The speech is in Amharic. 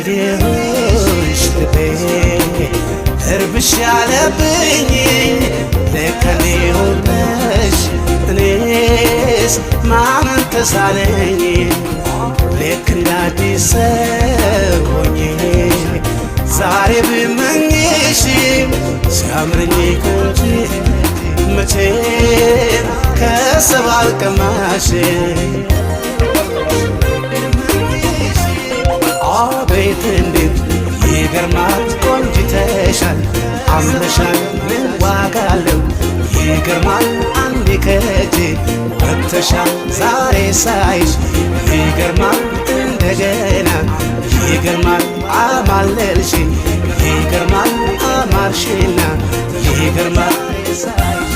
እንዳየሁሽ ልቤ እርብሽ ያለብኝ ለከኔ ሆነሽ እኔስ ማመን ተሳነኝ። ልክ እንደ አዲስ ሰው ሆኜ ዛሬ ብመኝሽ ሲያምረኝ ቆንጂ መቼም ከሰው አልቀማሽ። አቤት እንዴት ይገርማል ቆንጅተሻል አምረሻል ምን ዋጋ አለው። ይገርማል አንዴ ከእጄ ወጥተሻል ዛሬ ሳይሽ ይገርማል እንደገና ይገርማል አማለልሽ ይገርማል አማርሽና ይገርማል ሳይሽ።